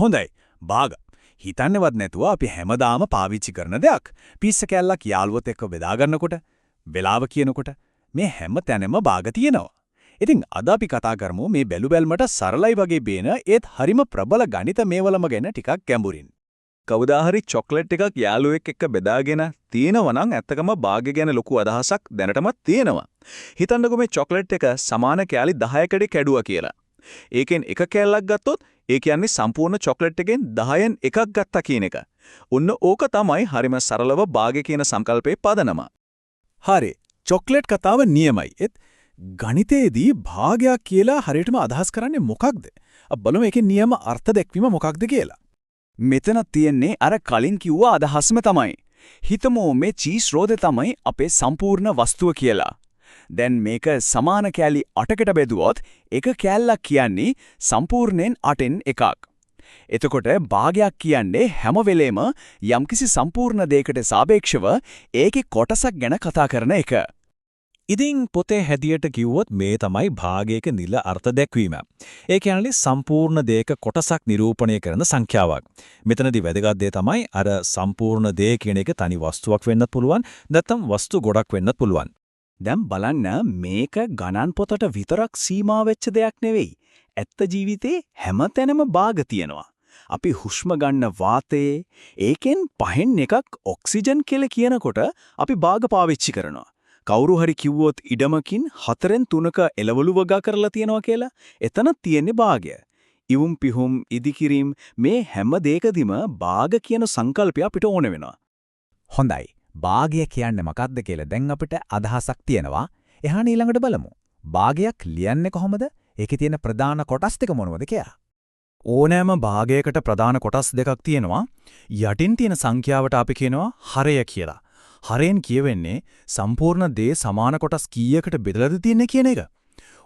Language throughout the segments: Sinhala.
හොඳයි. භාග. හිතන්නවත් නැතුව අපි හැමදාම පාවිච්චි කරන දෙයක්. පීසා කෑල්ලක් යාළුවොත් එක්ක බෙදා ගන්නකොට, වෙලාව කියනකොට මේ හැම තැනම භාග තියෙනවා. ඉතින් අද අපි කතා කරමු මේ බැලු බැල්මට සරලයි වගේ පේන ඒත් හරිම ප්‍රබල ගණිත මේවලම ගැන ටිකක් ගැඹුරින්. කවදා හරි චොක්ලට් එකක් යාළුවෙක් එක්ක බෙදාගෙන තියෙනවා නම් ඇත්තකම භාගය ගැන ලොකු අදහසක් දැනටමත් තියෙනවා. හිතන්නකෝ මේ චොක්ලට් එක සමාන කෑලි 10කට කැඩුවා කියලා. ඒකෙන් එක කෑල්ලක් ගත්තොත් ඒ කියන්නේ සම්පූර්ණ චොක්ලට් එකෙන් 10න් එකක් ගත්තා කියන එක. ඔන්න ඕක තමයි හරිම සරලව භාගය කියන සංකල්පේ පදනම. හරි. චොක්ලට් කතාව නියමයි. ඒත් ගණිතයේදී භාගයක් කියලා හරියටම අදහස් කරන්නේ මොකක්ද? අපි බලමු ඒකේ නියම අර්ථ දැක්වීම මොකක්ද කියලා. මෙතන තියෙන්නේ අර කලින් කිව්ව අදහසම තමයි. හිතමු මේ චීස් රෝදේ තමයි අපේ සම්පූර්ණ වස්තුව කියලා. දැන් මේක සමාන කෑලි 8කට බෙදුවොත් එක කෑල්ලක් කියන්නේ සම්පූර්ණයෙන් 8න් එකක්. එතකොට භාගයක් කියන්නේ හැම වෙලේම යම්කිසි සම්පූර්ණ දෙයකට සාපේක්ෂව ඒකේ කොටසක් ගැන කතා කරන එක. ඉතින් පොතේ හැටියට කිව්වොත් මේ තමයි භාගයක නිල අර්ථ දැක්වීම. ඒ කියන්නේ සම්පූර්ණ දෙයක කොටසක් නිරූපණය කරන සංඛ්‍යාවක්. මෙතනදී වැදගත් දේ තමයි අර සම්පූර්ණ දේ කියන එක තනි වස්තුවක් වෙන්නත් පුළුවන්, නැත්නම් වස්තු ගොඩක් වෙන්නත් පුළුවන්. දැන් බලන්න, මේක ගණන් පොතට විතරක් සීමා වෙච්ච දෙයක් නෙවෙයි. ඇත්ත ජීවිතේ හැමතැනම භාග තියෙනවා. අපි හුස්ම ගන්න වාතයේ ඒකෙන් පහෙන් එකක් ඔක්සිජන් කියලා කියනකොට අපි භාග පාවිච්චි කරනවා. කවුරු හරි කිව්වොත් ඉඩමකින් හතරෙන් තුනක එළවලු වගා කරලා තියෙනවා කියලා, එතන තියෙන්නේ භාගය. ඉවුම් පිහුම්, ඉදිකිරීම්, මේ හැම දෙයකදීම භාග කියන සංකල්පය අපිට ඕන වෙනවා. හොඳයි. භාගය කියන්නේ මොකක්ද කියලා දැන් අපිට අදහසක් තියෙනවා. එහාන ඊළඟට බලමු. භාගයක් ලියන්නේ කොහොමද? ඒකේ තියෙන ප්‍රධාන කොටස් ටික මොනවද කියලා. ඕනෑම භාගයකට ප්‍රධාන කොටස් දෙකක් තියෙනවා. යටින් තියෙන සංඛ්‍යාවට අපි කියනවා හරය කියලා. හරයෙන් කියවෙන්නේ සම්පූර්ණ දේ සමාන කොටස් කීයකට බෙදලාද තියෙන්නේ කියන එක.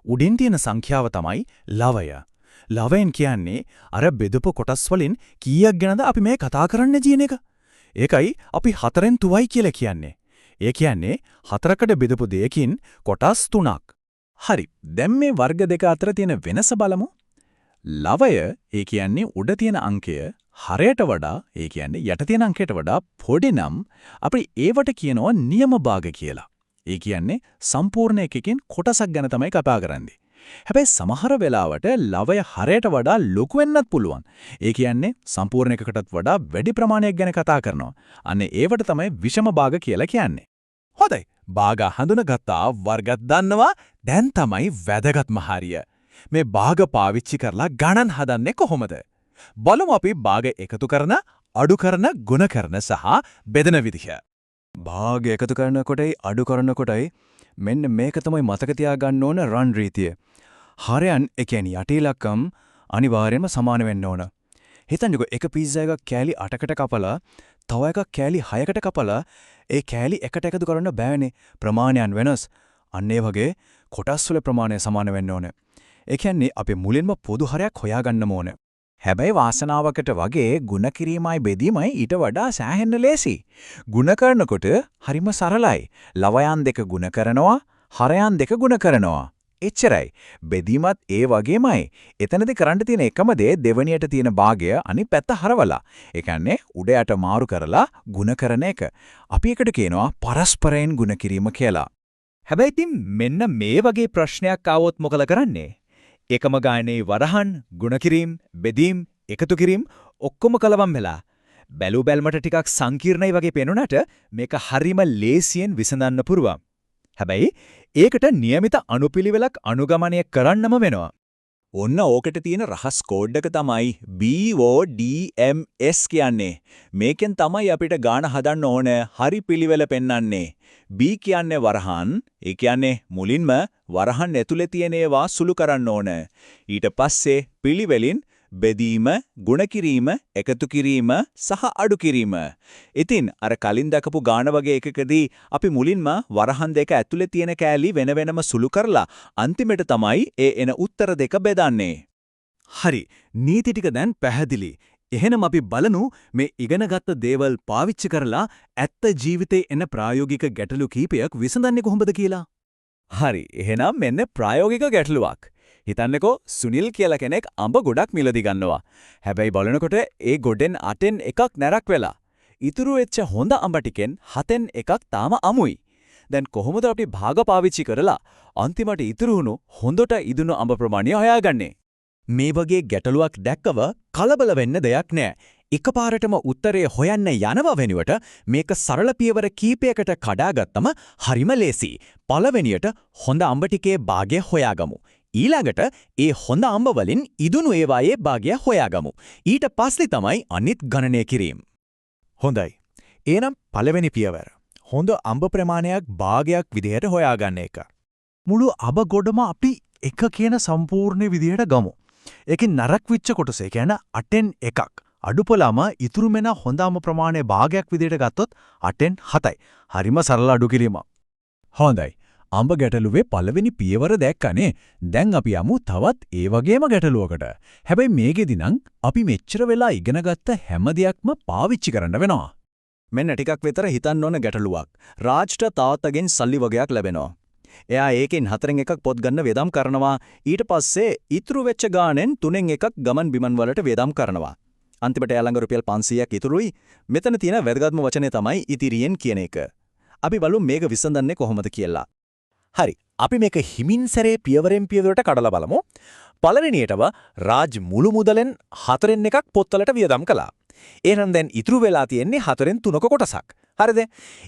උඩින් තියෙන සංඛ්‍යාව තමයි ලවය. ලවයෙන් කියන්නේ අර බෙදපු කොටස් වලින් කීයක් ගැනද අපි මේ කතා කරන්නේ කියන එක. ඒකයි අපි හතරෙන් තුවයි කියලා කියන්නේ. ඒ කියන්නේ හතරකට බෙදපු දෙයකින් කොටස් තුනක්. හරි. දැන් මේ වර්ග දෙක අතර තියෙන වෙනස බලමු. ලවය, ඒ කියන්නේ උඩ තියෙන අංකය, හරයට වඩා, ඒ කියන්නේ යට තියෙන අංකයට වඩා පොඩි නම් අපි ඒවට කියනවා නියම භාග කියලා. ඒ කියන්නේ සම්පූර්ණ එකකින් කොටසක් ගැන තමයි කතා කරන්නේ. හැබැයි සමහර වෙලාවට ලවය හරයට වඩා ලොකු වෙන්නත් පුළුවන්. ඒ කියන්නේ සම්පූර්ණ එකකටත් වඩා වැඩි ප්‍රමාණයක් ගැන කතා කරනවා. අන්න ඒවට තමයි විෂම භාග කියලා කියන්නේ. හොඳයි. භාග හඳුනගත්තා, වර්ගත් දන්නවා. දැන් තමයි වැදගත්ම හරිය. මේ භාග පාවිච්චි කරලා ගණන් හදන්නේ කොහොමද? බලමු අපි භාග එකතු කරන, අඩු කරන, ගුණ කරන සහ බෙදෙන විදිහ. භාග එකතු කරනකොටයි අඩු කරනකොටයි මෙන්න මේක තමයි මතක තියාගන්න ඕන රන් රීතිය. හරයන්, ඒ කියන්නේ යට ඉලක්කම්, අනිවාර්යයෙන්ම සමාන වෙන්න ඕන. හිතන්නකෝ, එක පීට්සා එකක් කෑලි 8කට කපලා තව එකක් කෑලි 6කට කපලා ඒ කෑලි එකට එකතු කරන්න බෑනේ. ප්‍රමාණයන් වෙනස්. අන්න ඒ වගේ කොටස් වල ප්‍රමාණය සමාන වෙන්න ඕන. ඒ කියන්නේ අපි මුලින්ම පොදු හරයක් හොයාගන්නම ඕන. හැබැයි වාසනාවකට වගේ ගුණ කිරීමයි බෙදීමයි ඊට වඩා සෑහෙන්න ලේසි. ගුණ කරනකොට හරිම සරලයි. ලවයන් දෙක ගුණ කරනවා, හරයන් දෙක ගුණ කරනවා. එච්චරයි. බෙදීමත් ඒ වගේමයි. එතනදී කරන්න තියෙන එකම දේ දෙවනියට තියෙන භාගය අනිත් පැත්ත හරවලා, ඒ කියන්නේ උඩ යට මාරු කරලා ගුණ කරන එක. අපි ඒකට කියනවා පරස්පරයෙන් ගුණ කිරීම කියලා. හැබැයි ඉතින් මෙන්න මේ වගේ ප්‍රශ්නයක් ආවොත් මොකද කරන්නේ? එකම ගානේ වරහන්, ගුණ කිරීම, බෙදීම්, එකතු කිරීම ඔක්කොම කලවම් වෙලා. බැලු බැල්මට ටිකක් සංකීර්ණයි වගේ පේනුනට මේක හරිම ලේසියෙන් විසඳන්න පුළුවන්. හැබැයි ඒකට නියමිත අනුපිළිවෙලක් අනුගමනය කරන්නම වෙනවා. ඔන්න ඕකට තියෙන රහස් කෝඩ් එක තමයි BODMS කියන්නේ. මේකෙන් තමයි අපිට ගාන හදන්න ඕන හරි පිළිවෙල පෙන්වන්නේ. B කියන්නේ වරහන්, ඒ කියන්නේ මුලින්ම වරහන් ඇතුලේ තියෙන ඒවා සුළු කරන්න ඕන. ඊට පස්සේ පිළිවෙලින් බෙදීම, ගුණ කිරීම, එකතු කිරීම සහ අඩු කිරීම. ඉතින් අර කලින් දකපු ගාන වගේ එකකදී අපි මුලින්ම වරහන් දෙක ඇතුලේ තියෙන කෑලි වෙන වෙනම සුළු කරලා අන්තිමට තමයි ඒ එන උත්තර දෙක බෙදන්නේ. හරි. නීති ටික දැන් පැහැදිලි. එහෙනම් අපි බලමු මේ ඉගෙනගත්ත දේවල් පාවිච්චි කරලා ඇත්ත ජීවිතේ එන ප්‍රායෝගික ගැටලු කීපයක් විසඳන්නේ කොහොමද කියලා. හරි. එහෙනම් මෙන්න ප්‍රායෝගික ගැටලුවක්. හිතන්නකෝ සුනිල් කියලා කෙනෙක් අඹ ගොඩක් මිලදී ගන්නවා. හැබැයි බලනකොට ඒ ගොඩෙන් 8න් එකක් නරක් වෙලා. ඉතුරු වෙච්ච හොඳ අඹ ටිකෙන් 7න් එකක් තාම අමුයි. දැන් කොහොමද අපි භාග පාවිච්චි කරලා අන්තිමට ඉතුරු වුණු හොඳට ඉදුණු අඹ ප්‍රමාණය හොයාගන්නේ? මේ වගේ ගැටලුවක් දැක්කව කලබල වෙන්න දෙයක් නෑ. එකපාරටම උත්තරය හොයන්න යනව වෙනුවට මේක සරල පියවර කීපයකට කඩාගත්තම හරිම ලේසි. පළවෙනියට හොඳ අඹ ටිකේ භාගය හොයාගමු. ඊළඟට ඒ හොඳ අඹ වලින් ඉදුණු ඒවායේ භාගය හොයාගමු. ඊට පස්සේ තමයි අනිත් ගණනය කිරීම. හොඳයි. එහෙනම් පළවෙනි පියවර. හොඳ අඹ ප්‍රමාණයක් භාගයක් විදිහට හොයාගන්න එක. මුළු අබ ගොඩම අපි එක කියන සම්පූර්ණ විදිහට ගමු. ඒකෙන් නරක වෙච්ච කොටස, ඒ කියන්නේ 8න් එකක්. අඩුපලම ඉතුරු වෙන හොඳ අඹ ප්‍රමාණය භාගයක් විදිහට ගත්තොත් 8න් 7යි. හරිම සරල අඩු කිරීමක්. හොඳයි. අඹ ගැටලුවේ පළවෙනි පියවර දැක්කනේ. දැන් අපි යමු තවත් ඒ වගේම ගැටලුවකට. හැබැයි මේකෙදි නම් අපි මෙච්චර වෙලා ඉගෙන ගත්ත හැම දෙයක්ම පාවිච්චි කරන්න වෙනවා. මෙන්න ටිකක් විතර හිතන්න ඕන ගැටලුවක්. රාජ්ට තාත්තගෙන් සල්ලි වගයක් ලැබෙනවා. එයා ඒකෙන් හතරෙන් එකක් පොත් ගන්න වියදම් කරනවා. ඊට පස්සේ ඉතුරු වෙච්ච ගානෙන් තුනෙන් එකක් ගමන් බිමන් වලට වියදම් කරනවා. අන්තිමට එයා ළඟ රුපියල් 500ක් ඉතුරුයි. මෙතන තියෙන වැදගත්ම වචනේ තමයි ඉතිරියෙන් කියන එක. අපි බලමු මේක විසඳන්නේ කොහොමද කියලා. හරි. අපි මේක හිමින් සැරේ පියවරෙන් පියවරට කඩලා බලමු. පළවෙනියටම රාජ් මුළු මුදලෙන් හතරෙන් එකක් පොත්වලට වියදම් කළා. එහෙනම් දැන් ඉතුරු වෙලා තියෙන්නේ හතරෙන් තුනක කොටසක්. හරිද?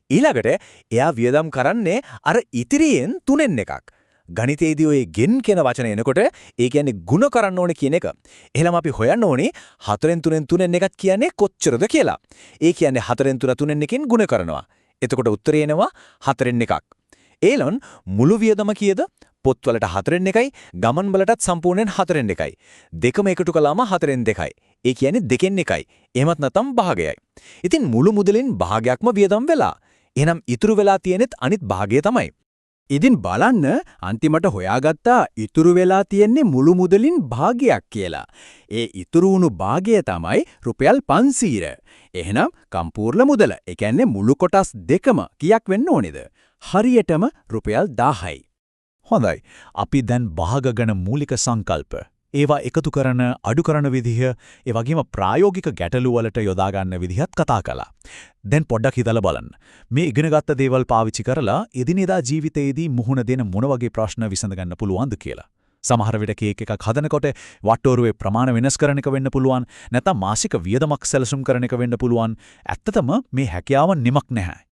ඊළඟට එයා වියදම් කරන්නේ අර ඉතිරියෙන් තුනෙන් එකක්. ගණිතයේදී ඔය ගෙන් කියන වචන එනකොට ඒ කියන්නේ ගුණ කරන්න ඕනේ කියන එක. එහෙනම් අපි හොයන්න ඕනේ හතරෙන් තුනෙන් තුනෙන් එකක් කියන්නේ කොච්චරද කියලා. ඒ කියන්නේ හතරෙන් තුන තුනෙන් එකෙන් ගුණ කරනවා. එතකොට උත්තරේ එනවා හතරෙන් එකක්. ඒලොන් මුළු වියදම කීයද? පොත්වලට හතරෙන් එකයි, ගමන් වලටත් සම්පූර්ණයෙන් හතරෙන් එකයි. දෙකම එකතු කළාම හතරෙන් දෙකයි. ඒ කියන්නේ දෙකෙන් එකයි. එහෙමත් නැත්නම් භාගයයි. ඉතින් මුළු මුදලින් භාගයක්ම වියදම් වෙලා. එහෙනම් ඉතුරු වෙලා තියෙනෙත් අනිත් භාගය තමයි. ඉතින් බලන්න අන්තිමට හොයාගත්තා ඉතුරු වෙලා තියෙන්නේ මුළු මුදලින් භාගයක් කියලා. ඒ ඉතුරු වුණු භාගය තමයි රුපියල් 500. එහෙනම් සම්පූර්ණ මුදල, ඒ කියන්නේ මුළු කොටස් දෙකම කීයක් වෙන්න ඕනේද? හරියටම රුපියල් 1000යි. හොඳයි. අපි දැන් භාග ගැන මූලික සංකල්ප, ඒවා එකතු කරන අඩු කරන විදිහ, ඒ වගේම ප්‍රායෝගික ගැටලු වලට යොදා ගන්න විදිහත් කතා කළා. දැන් පොඩ්ඩක් හිතලා බලන්න. මේ ඉගෙනගත්ත දේවල් පාවිච්චි කරලා එදිනෙදා ජීවිතයේදී මුහුණ දෙන මොන වගේ ප්‍රශ්න විසඳ ගන්න පුළුවන්ද කියලා. සමහර විට කේක් එකක් හදනකොට වට්ටෝරුවේ ප්‍රමාණ වෙනස් කරන එක වෙන්න පුළුවන්. නැත්නම් මාසික වියදමක් සැලසුම් කරන එක වෙන්න පුළුවන්. ඇත්තටම මේ හැකියාව නිමක් නැහැ.